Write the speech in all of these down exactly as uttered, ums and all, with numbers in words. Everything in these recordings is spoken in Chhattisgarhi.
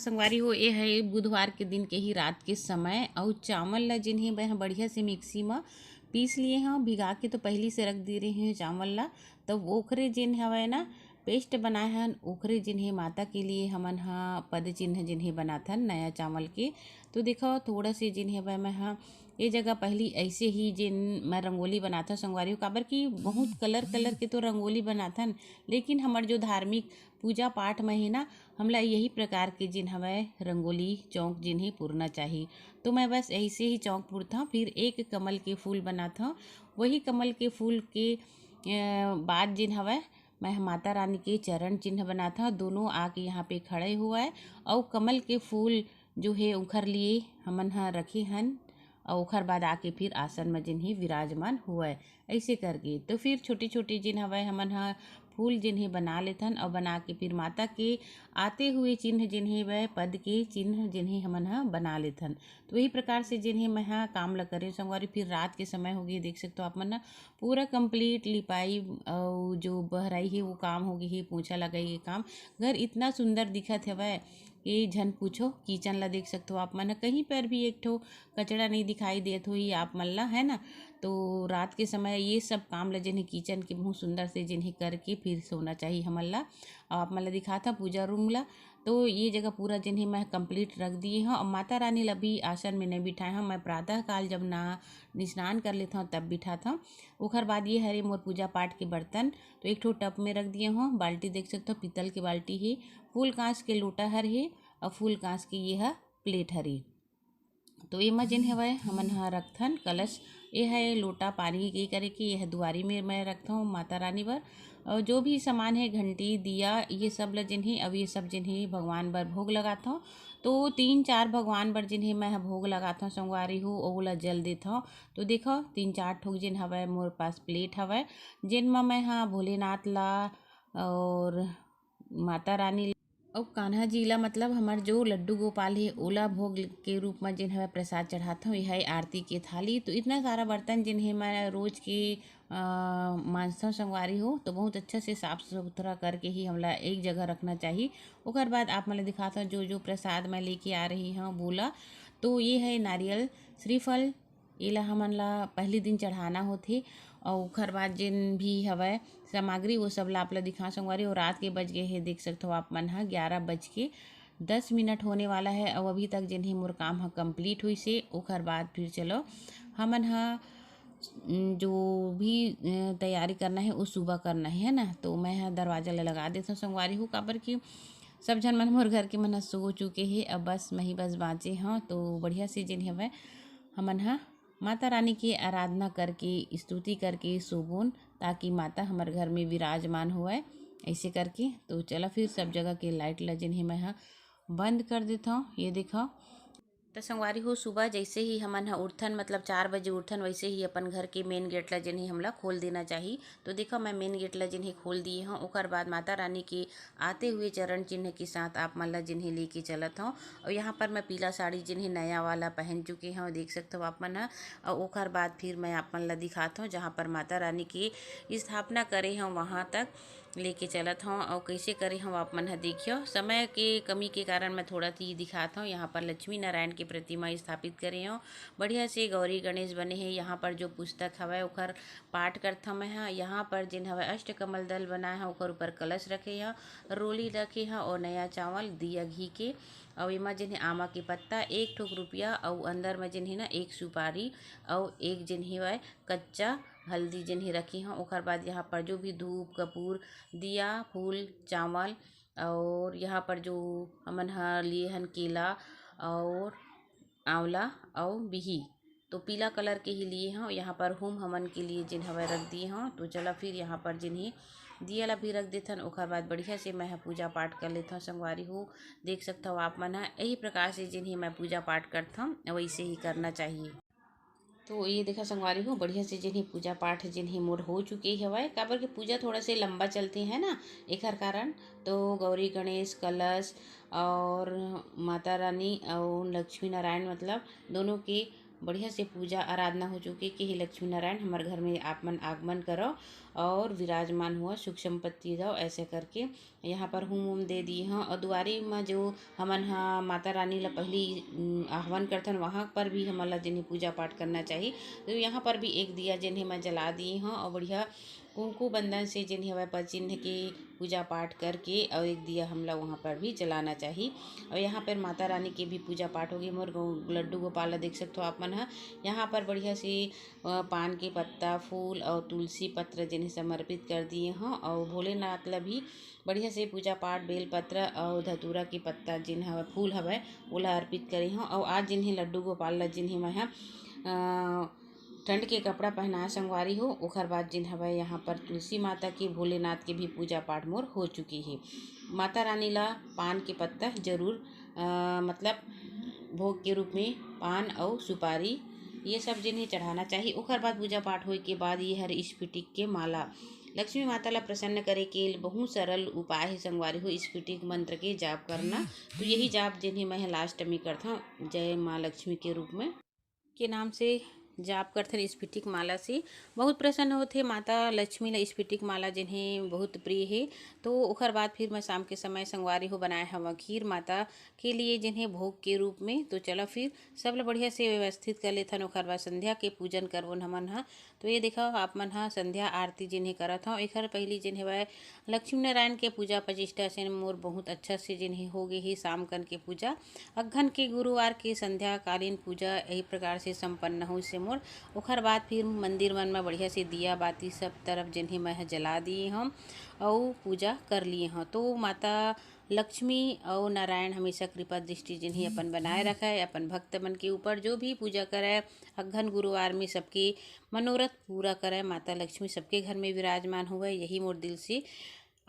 संगवारी हो, ये है बुधवार के दिन के ही रात के समय। अउ चावल ला जिन हे मैं ह बढ़िया से मिक्सी म पीस लिए हव। भिगा के तो पहिली से रख दे रहे हव चावल ला, तब ओखरे जिन हवय ना पेस्ट बनाए हन, ओखरे जिन हे माता के लिए हमन ह पद चिन्ह जिन हे बनाथन नया चावल के। तो देखो, थोड़ा से जिन हे मैं ह ये जगह पहिली ऐसे ही जिन मैं रंगोली बनाथव संगवारी हो, काबर कि बहुत कलर कलर के तो रंगोली बनाथन, लेकिन हमर जो धार्मिक पूजा पाठ में हे ना, हमला यही प्रकार के जिन हवय रंगोली चौक जिन हे पुरना चाही। तो मैं बस ऐसे ही चौक पुरथव, फिर एक कमल के फूल बनाथव। वही कमल के फूल के अ, बाद जिन हवय मैं ह माता रानी के चरण चिन्ह बनाथव। दोनों आके यहाँ पे खड़े हुआ है अउ कमल के फूल जो हे उखर लिए हमन ह रखे हन अउ ओखर बाद आके फिर आसन में जिन हे विराजमान हुआ है। ऐसे करके तो फिर छोटे छोटे जिन हवय हमन ह फूल जिन हे बना लेथन अउ बना के फिर माता के आते हुए चिन्ह जिन हे वह पद के चिन्ह जिन हे हमन ह बना लेथन। तो वही प्रकार से जिन हे मैं ह काम ल करें संगवारी। फिर रात के समय हो गए, देख सकते हो आप मन ह पूरा कंप्लीट लिपाई अउ जो बहराई हे वो काम हो गए हे, पोछा लगाई के काम। घर इतना सुंदर दिखत हवय कि झन पूछो। किचन ला देख सकते हो आप मन ह, कहीं पर भी एक ठो कचड़ा नहीं दिखाई देत होही आप मन ला, है ना। तो रात के समय ये सब काम ला जिन हे किचन के बहुत सुंदर से जिन हे करके फिर सोना चाहिए हमन ला। अउ आप मन ला दिखात ह पूजा रूम ला। तो ये जगह पूरा जिन हे मैं कंप्लीट रख दिए हव। अउ माता रानी ला भी आसन में नहीं बिठाए हव, मैं प्रातः काल जब ना स्नान कर लेथव तब बिठाथव। ओखर बाद ये हरे मोर पूजा पाठ के बर्तन। तो एक ठो टब में रख दिए हव। बाल्टी देख सकथव, पीतल के बाल्टी हे, फूल कांस के लोटा हर हे अउ फूल कांस के ये ह प्लेट हरे। तो एमा जेन हवय हमन ह रखथन कलश। ये है लोटा पानी के करे के, ये है दुआरी में मैं रखथव माता रानी बर। और जो भी सामान है, घंटी, दिया, ये सब ल जेन हे, अब ये सब जेन हे भगवान बर भोग लगाथव। तो तीन चार भगवान बर जेन हे मैं ह भोग लगाथव संगवारी हो, ओला जल देथव। तो देखो, तीन चार ठोक जेन हवय मोर पास प्लेट हवय, जेन म मैं ह भोलेनाथ ला और माता रानी अउ कान्हा जी ला, मतलब हमर जो लड्डू गोपाल हे, ओला भोग के रूप म जेन हवय प्रसाद चढ़ाथव। ये है आरती के थाली। तो इतना सारा बर्तन जेन हे मैं रोज के अ, मांजथव संगवारी हो, तो बहुत अच्छा से साफ सुथरा करके ही हमला एक जगह रखना चाही। ओकर बाद आप मन ला दिखाथव जो जो प्रसाद मैं लेके आ रही हव बोला। तो ये है नारियल, श्रीफल, एला हमन ला पहली दिन चढ़ाना होथे। अउ ओखर बाद जेन भी हवय सामग्री, वो सब ला आप ला दिखा संगवारी। और रात के बज गए हे, देख सकथव आप मन ह ग्यारह बज के दस मिनट होने वाला है। अउ अभी तक जेन हे मोर काम ह कंप्लीट होइस हे। ओखर बाद फिर चलो हमन ह उम, जो भी अ, तैयारी करना है वो सुबह करना है, है ना। तो मैं ह दरवाजा ला लगा देथव संगवारी हो, काबर कि सब झन मन मोर घर के मन ह सो चुके हे, अब बस मैं ही बस बाँचे हव। तो बढ़िया से जेन हवय हमन ह माता रानी के आराधना करके, स्तुति करके सोबोन, ताकि माता हमर घर में विराजमान होवय। ऐसे करके तो चला फिर सब जगह के लाइट ला जेन हे मैं ह बंद कर देथव। ये देखव, त संगवारी हो, सुबह जैसे ही हमन ह उठथन, मतलब चार बजे उठथन, वैसे ही अपन घर के मेन गेट ला जेन हे हमला खोल देना चाही। तो देखो, मैं मेन गेट ला जेन हे खोल दिए हव। ओकर बाद माता रानी के आते हुए चरण चिन्ह के साथ आप मन ला जेन हे लेके चलत हव। और यहाँ पर मैं पीला साड़ी जेन हे नया वाला पहन चुके हव, देख सकत हव आप मन ह। और ओकर बाद फिर मैं आप मन ला दिखात हव, जहाँ पर माता रानी के स्थापना करे हव, वहाँ तक लेके चलत हव। अउ कइसे करे हव, आप मन ह देखियो। समय के कमी के कारण मैं थोड़ा सी दिखात हव। यहाँ पर लक्ष्मी नारायण के प्रतिमा स्थापित करे हव। बढ़िया से गौरी गणेश बने हे। यहाँ पर जो पुस्तक हवय, ओकर पाठ करथव मैं ह। यहाँ पर जेन हवय अष्टकमल दल बनाए हव, ओकर ऊपर कलश रखे हव, रोली रखे हव और नया चावल, दिया घी के। अउ एमा जेन हे आमा के पत्ता, एक ठोक रुपया, अउ अंदर में जेन हे ना एक सुपारी, अउ एक जेन हवय कच्चा हल्दी जेन हे रखे हव। ओकर बाद यहाँ पर जो भी धूप, कपूर, दिया, फूल, चावल, और यहाँ पर जो हमन ह लिए हन केला और आंवला और बिही, तो पीला कलर के ही लिए हव। यहाँ पर होम हवन के लिए जेन हवय रख दिए हव। तो चला फिर यहाँ पर जेन हे दिया ला भी रख देथन। ओकर बाद बढ़िया से मैं ह पूजा पाठ कर लेथव संगवारी हो। देख सकत हव आप मन ह, यही प्रकार से जेन हे मैं पूजा पाठ करथव, वैसे ही करना चाहिए। तो ये देखा संगवारी हो, बढ़िया से जेन हे पूजा पाठ जेन हे मोर हो चुके हवय, काबर के पूजा थोड़ा से लंबा चलते है ना, एकर कारण। तो गौरी गणेश कलश और माता रानी और लक्ष्मी नारायण, मतलब दोनों के बढ़िया से पूजा आराधना हो चुके कि हे लक्ष्मी नारायण, हमर घर में आप मन आगमन करो और विराजमान हुआ, सुख संपत्ति दो, ऐसे करके यहाँ पर हूम उम दे दिए हव। और दुआरी म जो हमन ह माता रानी ला पहली, उम, आह्वान करथन, वहाँ पर भी हमन ला जेन हे पूजा पाठ करना चाही। तो यहाँ पर भी एक दिया जेन हे मैं जला दिए हव और बढ़िया कुंकु बंदन से जेन हवय पर चिन्ह के पूजा पाठ करके और एक दिया हमला वहाँ पर भी जलाना चाही। और यहाँ पर माता रानी के भी पूजा पाठ होगे। मोर गौ-, लड्डू गोपाल ला देख सकथो आप मन ह। यहाँ पर बढ़िया से, अ, पान के पत्ता, फूल और तुलसी पत्र जेन हे समर्पित कर दिए हव और भोलेनाथ ला भी बढ़िया से पूजा पाठ, बेल पत्र और धतूरा के पत्ता जेन हवय, फूल हवय, ओला अर्पित करे हव। और आज जेन हे लड्डू गोपाल ला जेन हे मैं ह, अ, ठंड के कपड़ा पहनाए संगवारी हो, ओखर बाद जेन हवय यहाँ पर तुलसी माता के, भोलेनाथ के भी पूजा पाठ मोर हो चुके हे। माता रानी ला पान के पत्ता जरूर, अ, मतलब भोग के रूप में पान अउ सुपारी ये सब जेन हे चढ़ाना चाही। ओखर बाद पूजा पाठ होए के बाद ये हर स्फटिक के माला, लक्ष्मी माता ला प्रसन्न करे के बहुत सरल उपाय हे संगवारी हो, स्फटिक मंत्र के जाप करना। तो यही जाप जेन हे मैं ह लास्ट में करथव, जय माँ लक्ष्मी के रूप में, के नाम से जाप करथन स्फटिक माला से। बहुत प्रसन्न होथे, माता लक्ष्मी ला स्फटिक माला जेन हे बहुत प्रिय हे। तो ओखर बाद फिर मैं शाम के समय संगवारी हो बनाए हवं खीर माता के लिए जेन हे भोग के रूप में। तो चला फिर सब ल बढ़िया से व्यवस्थित कर लेथन, ओखर बाद संध्या के पूजन करबोन हमन ह। तो ये देखव, आप मन ह संध्या आरती जेन हे करत हव। एखर पहिली जेन हेवय लक्ष्मी नारायण के पूजा पचिष्ठा से मोर बहुत अच्छा से जेन हे हो गे हे शाम कन के पूजा। अगहन के गुरुवार के संध्याकालीन पूजा यही प्रकार से संपन्न होइस हे मोर। ओखर बाद फिर मंदिर मन म बढ़िया से दिया बाती सब तरफ जेन हे मैं ह जला दिए हव अउ पूजा कर लिए हव। तो माता लक्ष्मी अउ नारायण हमेशा कृपा दृष्टि जेन हे अपन बनाए रखय अपन भक्त मन के ऊपर। जो भी पूजा करय अगहन गुरुवार में सबके मनोरथ पूरा करय, माता लक्ष्मी सबके घर में विराजमान होवय, यही मोर दिल से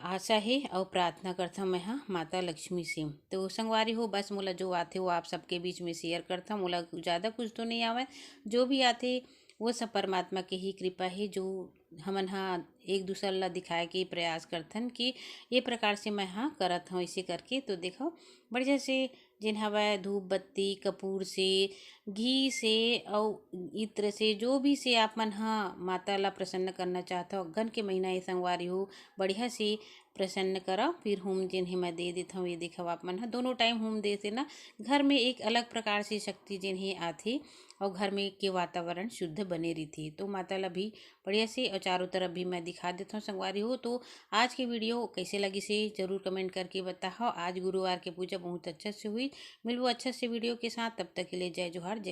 आशा हे अउ प्रार्थना करथव मैं ह माता लक्ष्मी से। तो संगवारी हो, बस मोला जो आथे वो आप सबके बीच में शेयर करथव। मोला ज़्यादा कुछ तो नहीं आवय, जो भी आथे वो सब परमात्मा के ही कृपा हे, जो हमन ह एक दूसर ला दिखाए के प्रयास करथन कि ये प्रकार से मैं ह करत हव, इसे करके। तो देखव, बढ़िया से जेन हवय धूप बत्ती कपूर से, घी से अउ इत्र से, जो भी से आप मन ह माता ला प्रसन्न करना चाहत हव, अगहन के महीना ए संगवारी हो, बढ़िया से प्रसन्न करव। फिर हूम जेन हे मैं दे देत हव, ये देखव आप मन ह दोनों टाइम हूम दे से ना घर में एक अलग प्रकार से शक्ति जेन हे आथे अउ घर में के वातावरण शुद्ध बने रहिथे। तो माता ला भी बढ़िया से अउ चारों तरफ भी मैं दिखा देत हव संगवारी हो। तो आज के वीडियो कैसे लगिस हे जरूर कमेंट करके बताहव। आज गुरुवार के पूजा बहुत अच्छा से होइस। मिलबो अच्छा से वीडियो के साथ, तब तक के लिए जय जोहार, जय